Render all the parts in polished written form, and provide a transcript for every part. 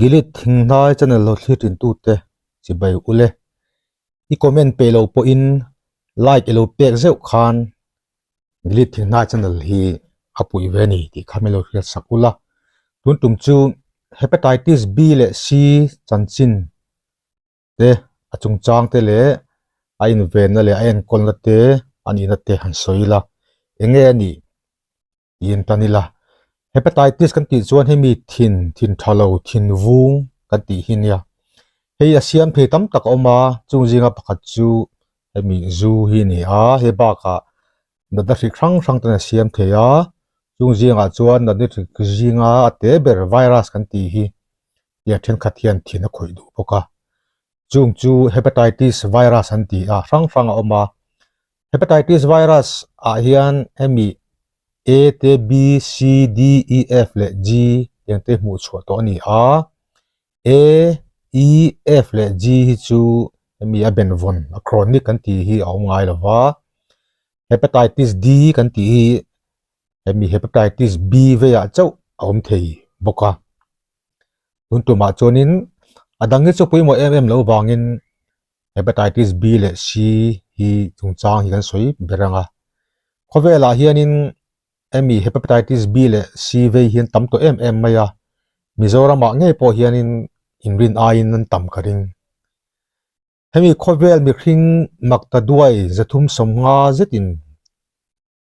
Gilead Thinghnai channel lo thlir tin tute chibai ule. I comment pe lo pawhin like i lo pek zeuh khan Gilead Thinghnai channel hi a puih ve a ni tih kha min lo hriat sak ula. Tun tum chu Hepatitis B leh C chanchin te a chungchang te leh a invenna leh a enkawlna te a nihna te han sawi ila eng nge a nih? tiin tan ila. Hepatitis kan tih chuan hemi thin, thin tha lo, thin vung kan tih hi nia. Hei a siam thei tam tak a awm a, chung zinga pakhat chu hemi zu hi a ni a, hei bakah natna hrik hrang hrang ten a siam thei a, chung zingah chuan natna hrik zinga a te ber virus kan tih hi tiang thenkhat hian thin a khawih duh bawk a. Chung chu hepatitis virus an ti a, hrang hrang a awm a. Hepatitis virus ah hian hemi A te B, C, D, E, F leh G tiang te hmuh chhuah tawh a ni a. A, E, F leh G hi chu hemi a benvawn, a chronic kan tih hi a awm ngai lo va. Hepatitis D kan tih hi hemi hepatitis B veiah chauh a awm thei bawk a. Tun tumah chuanin a dang hi chu pawimawh em em loh vangin hepatitis B leh C hi chungchang hi kan sawi ber ang a. Khawvelah hianin hemi hepatitis B leh C vei hian tam tawh em em mai a, Mizoramah ngei pawh hianin inrin aiin an tam ka ring. Hemi khawvel mihring makta duai 350 zetin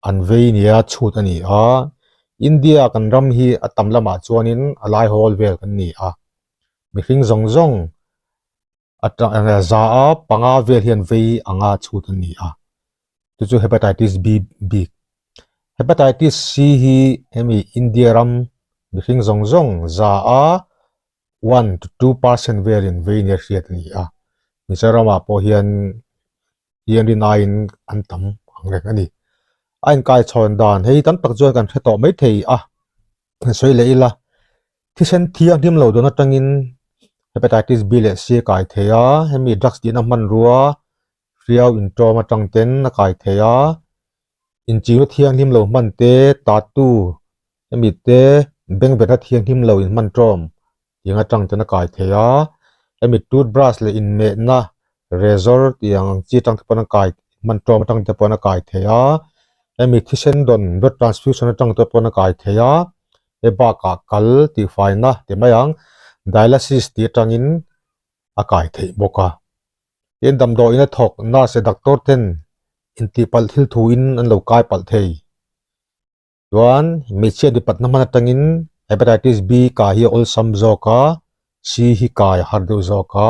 An vei nia chhut a ni a, India kan ram hi a tam lamah chuanin a lai hawl vel kan ni a, mihring zawng zawng za a panga vel hian vei anga chhut an ni a, chu chu Hepatitis B bik. Hepatitis C hi hemi India ram mihring zawng zawng za a 1 to 2 percent velin vei nia hriat a ni a, Mizoramah pawh hian hian rin aiin an tam ang reng a ni. A inkaichhawn dan hei tam tak chuan kan hre tawh mai thei a, han sawi leh ila thisen thianghlim lo dawn atangin hepatitis B leh C a kai thei a, hemi drugs tihna hmanrua hriau intawm atang ten a kai thei a, inchingna thianghlim lo hman te, tattoo hemi te bengverna thianghlim lo inhman tawm tiang atang ten a kai thei a, hemi toothbrush leh inmehna razor tiang ang chi atang te pawn a kai hman tawm atang te pawn a kai thei a, hemi thisen dawn blood transfusion atang te pawn a kai thei a, hei bakah kal tihfaina ti mai ang dialysis tih atangin a kai theih bawk a. Tin damdawiin a thawk nurse leh doctor ten intihpalh thil thuin an lo kai palh thei. Chuan hmeichhia dipatna hman atangin hepatitis B kai hi a awlsam zawk a, C hi kai a har deuh zawk a.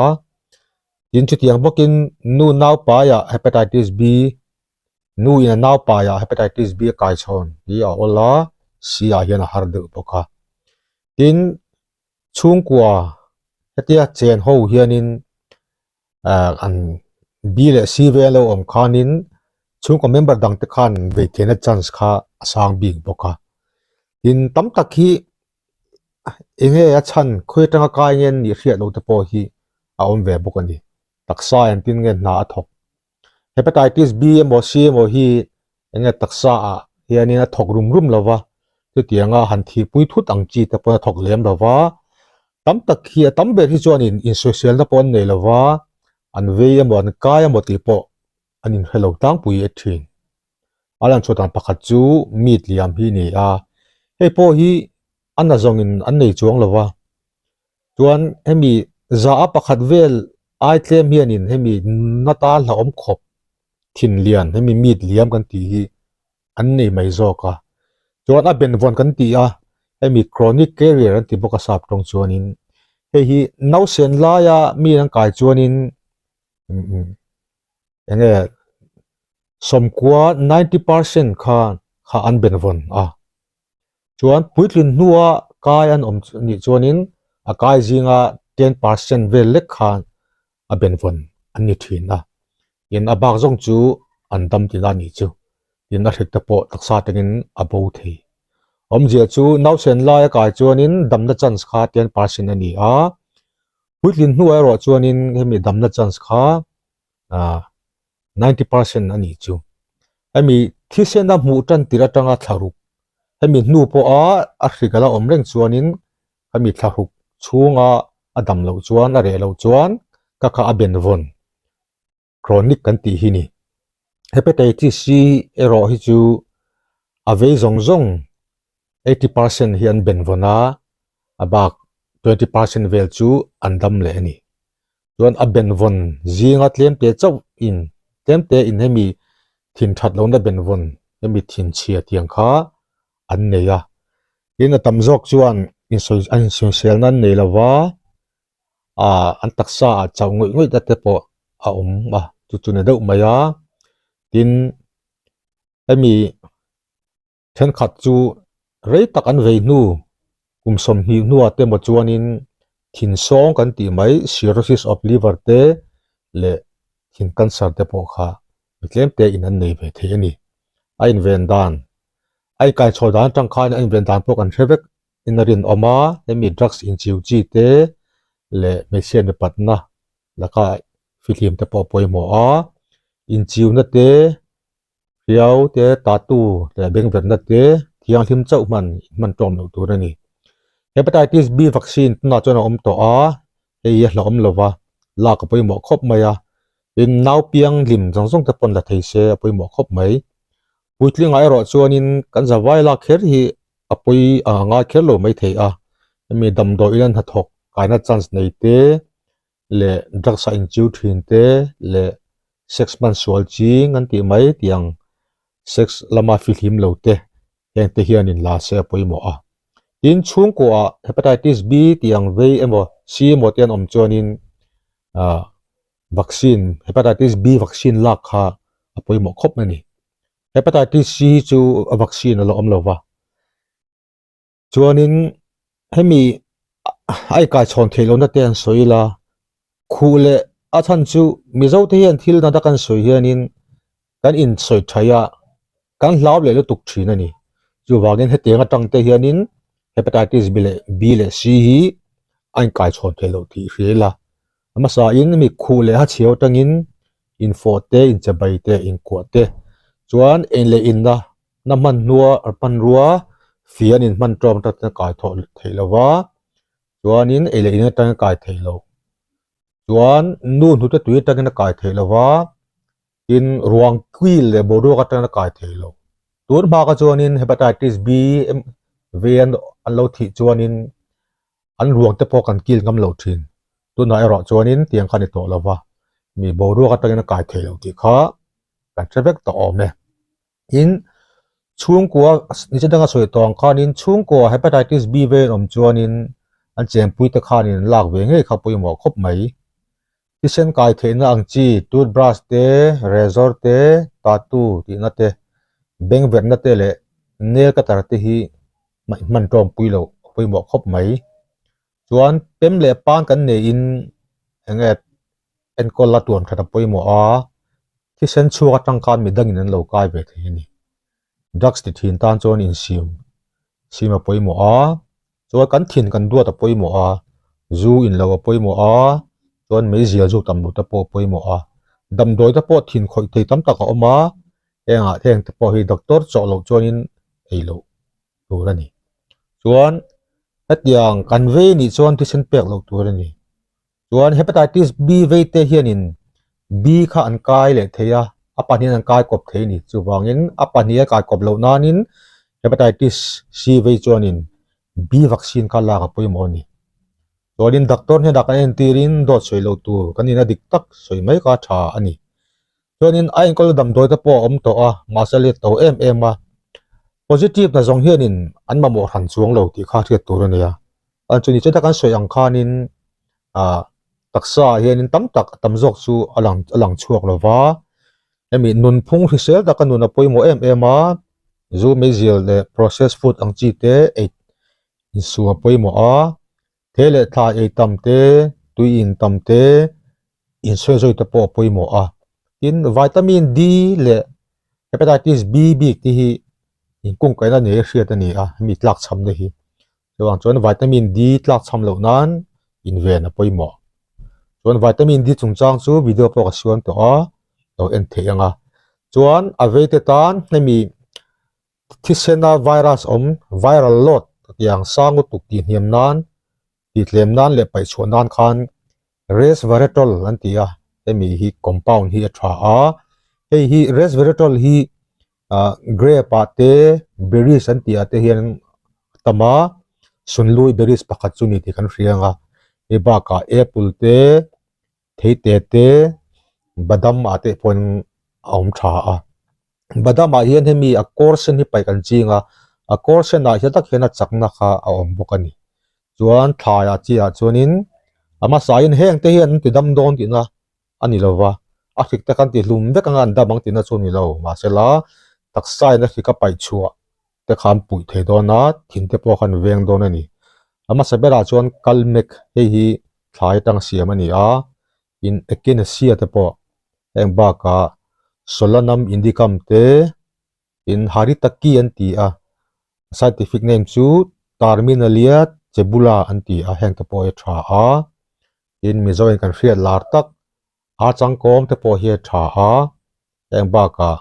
Tin chutiang bawkin nu naupaiah hepatitis B, nu in a naupaiah hepatitis B a kai chhawn hi a awl a, C ah hian a har deuh bawk a. Tin chhungkua hetia chen ho hianin ah an B leh C vel lo awm khanin chhungkaw member dang te khan vei theihna chance kha a sang bik bawk a tin tam tak hi eng nge a chhan khawi atanga kai nge an nih hriat loh te pawh hi a awm ve bawk a ni taksa engtin nge hna a thawk Hepatitis B emaw C emaw hi eng nge taksa ah hianin a thawk rum rum lo va, chutianga han thihpui thut ang chi te pawh a thawk lem lo va, tam tak hi a tam ber hi chuanin insawiselna pawh an nei lo va, an vei emaw an kai emaw tih pawh an inhre lo tlangpui e thin. A lan chhuah dan pakhat chu meat liam hi a ni a, hei pawh hi a na zawngin an nei chuang lo va, chuan hemi za a pakhat vel ai tlem hianin hemi nata hlauhawm khawp thin lian hemi meat liam kan tih hi an nei mai zawk a chuan a benvawn kan tih a hemi chronic carrier an ti bawk a sap tawng chuanin hei hi nausen laia mi an kai chuanin eng nge sawmkua 90% kha kha an benvawn a. Chuan puitlin hnua kai an awm nih chuanin a kai zinga 10% vel lek khan a benvawn an ni thin a. Tin a bak zawng chu an dam tina nih chu. Tin a hrik te pawh taksa tangin a bo thei. Awmzia chu nausen lai a kai chuanin damna chance kha 10% a ni a. Puitlin hnuah erawh chuanin hemi damna chance kha 90% a nih chu. Hemi thisen a hmuh tan tir atanga thla ruk, hemi hnu pawha a hrik ala awm reng chuanin hemi thla ruk chhunga a dam loh chuan a reh loh chuan ka kha a ben vawn chronic kan tih hi ni. Hepatitis C erawh hi chu a vei zawng zawng 80% hi an ben vawn a, a bak 20% vel chu an dam leh a ni. Chuan a ben vawn zinga tlemte chauh in tlemte in hemi thin that lohna ben vawn hemi thin chhia tiang kha an nei a. Tin a tam zawk chuan insawi an insawiselna an nei lova ah an taksa ah chauh ngawih ngawih ta te pawh a awm a chu chu ni deuh mai a. Tin hemi Thenkhat chu rei tak an vei hnu, kum 20 hnuah te maw chuanin thinsawng kan tih mai cirrhosis of liver te leh thin cancer te pawh kha mi tlem te in an nei ve thei a ni. A inven dan, a inkaichhaw dan atang khan a inven dan pawh kan hre vek in a rinawm a, hemi drugs inchiu chi te leh hmeichhia mipatna laka fihlim te pawh a pawimawh a, inchiuna te Hriau te, tattoo leh bengverna te thianghlim chauh hman hman tawm loh tur a ni. Hepatitis B vaccine tunah chuan a awm tawh a, hei hi a hlauhawm lo va, lak a pawimawh khawp mai a. Tin, nau piang hlim zawng zawng te pawn la thei se a pawimawh khawp mai. Puitlingah erawh chuanin kan zavai lak kher hi a pawi a ngai kher lo mai thei a, hemi damdawi ina hnathawk kaina chance nei te leh drugs a inchiu thin te leh sex hman sual ching an tih mai tiang sex lama fihlim lo te heng te hianin la se a pawimawh a. Tin, chhungkuaah hepatitis B tih ang vei emaw C emaw te an awm chuanin ah vaccine hepatitis B vaccine lak kha a pawimawh khawp mai a ni. Hepatitis C hi chu a vaccine a la awm lo va. Chuanin hemi a inkaichhawn theih lohna te an sawi ila, khuh leh a chhan chu Mizo te hian thil nata kan sawi hianin kan insawi thaih a, kan hlau leh lutuk thin a ni. Chuvangin hetiang atang te hianin hepatitis B leh B leh C hi a inkaichhawn theih loh tih hria ila. A hmasain hemi khuh leh hachhiau atangin infawh te, inchebai te, inkuah te chuan eng leh inna Na hman hnua hmanrua fian in hman tawm atang a kai thawh theih lo va, chuanin ei leh in atangin a kai theih loh. Chuan nu hnute tui atangin a kai theih lo va, tin ruang kuil leh boruak atangin a kai theih loh. Tun hma kha chuanin hepatitis B vei an lo thih chuanin an ruang te pawh kan kil ngam lo thin. Tunah erawh chuanin tiang kha a ni tawh lo va, mi boruak atangin a kai theih loh tih kha kan hre vek tawh awm e. In chhungkua niche danga sawi tawh ang khanin chhungkua hepatitis B vein awm chuanin an chenpui te khanin an lak ve ngei kha pawimawh khawp mai. Thisen kai theihna ang chi toothbrush te, razor te, tattoo tihna te, bengverhna te leh nail cutter te hi hman tawmpui loh a pawimawh khawp mai. Chuan pem leh pan kan neihin eng nge enkawl a tuan that a pawimawh a, thisen chhuak atang khan mi dangin an lo kai ve thei a ni. Drugs ti thin tan chuan insim sim a pawimawh a, chuan kan thin kan duat a pawimawh a, zu in lo a pawimawh a, chuan meizial zu tam loh te pawh a pawimawh a, damdawi te pawh thin khawih thei tam tak a awm a, hengah heng te pawh hi doctor chawh loh chuanin ei loh tur a ni. Chuan hetiang kan vei nih chuan thisen pek loh tur a ni. Chuan hepatitis B vei te hianin B kha an kai leh thei a, a pahnihin an kai kawp thei a ni. Chuvangin a pahnih a kai kawp loh nanin hepatitis C vei chuanin B vaccine kha lak a pawimawh a ni. Chuanin doctor hnenah kan entirin dawt sawi loh tur kan ina dik tak sawi mai kha a tha a ni. Chuanin a enkawl damdawi te pawh a awm tawh a, mahse a let to em em a. Positive na zawng hianin an mamawh hran chuang lo tih kha hriat tur a nia. An chu ni cheta kan sawi ang khanin ah taksa ah hianin tam tak a tam zawk chu a lang a lang chhuak lo va. Hemi nunphung hrisel taka nun a pawimawh em em a, zu meizial leh processed food ang chi te ei insuh a pawimawh a. Thei leh thla ei tam te, tui in tam te, insawizawi te pawh a pawimawh a. Tin, vitamin D leh hepatitis B bik te hi inkungkaihna nei a hriat a ni a, hemi tlakchhamna hi. Chuvang chuan vitamin D tlakchham loh nan inven a pawimawh. Chuan vitamin D chungchang chu video pawh ka siam tawh a, lo en theih ang a. Chuan a veite tan hemi Thisena virus awm, viral load, tiang sang lutuk tih hniam nan Tihtlem nan leh paihchhuah nan khan Resveratrol an ti a, hemi hi compound hi a tha a, hei hi Resveratrol hi ah grape ah te berries an tih ah te hian a tam a, sunlui berries pakhat chu ni tih kan hria ang a, hei bakah apple te theite te badam ah te pawhin a awm tha a badam ah hian hemi a kawr sen hi paih kan ching a a kawr sen ah hian tak hian a chakna kha a awm bawk a ni chuan thlai ah chiah ah chuanin a hmasa in heng te hian an ti dam dawn tihna a ni lova a hrik te kha an ti hlum vek anga an dam ang tihna chu a ni lo mahsela taksa in a hrik a paih chhuah te kha an puih thei dawn a, thin te pawh khan veng dawn a ni. A hmasa berah chuan kalmek hei hi thlai atang siam a ni a, in echinacea te pawh heng bakah solanum indicum te in haritaki an ti a, scientific name chu terminalia chebula an ti a heng te pawh hi a tha a, tin Mizo in kan hriat lar tak a changkawm te pawh hi a tha a, heng bakah.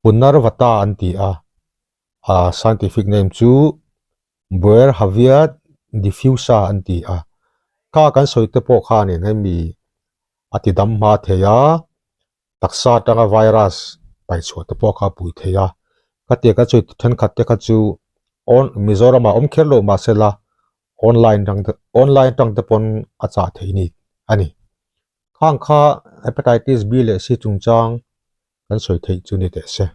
Punarvata an ti a, a scientific name chu Boerhaavia diffusa an ti a. Kha kan sawi te pawh khanin hemi a ti dam hma thei a, taksa atanga virus paihchhuah te pawh kha a pui thei a. Khatia kan sawi thenkhat te kha chu on Mizoram ah awm kher loh mahsela online atang te online atang te pawn a chah theih ni a ni. Khang kha hepatitis B leh C chungchang kan sawi theih chu ni teh se.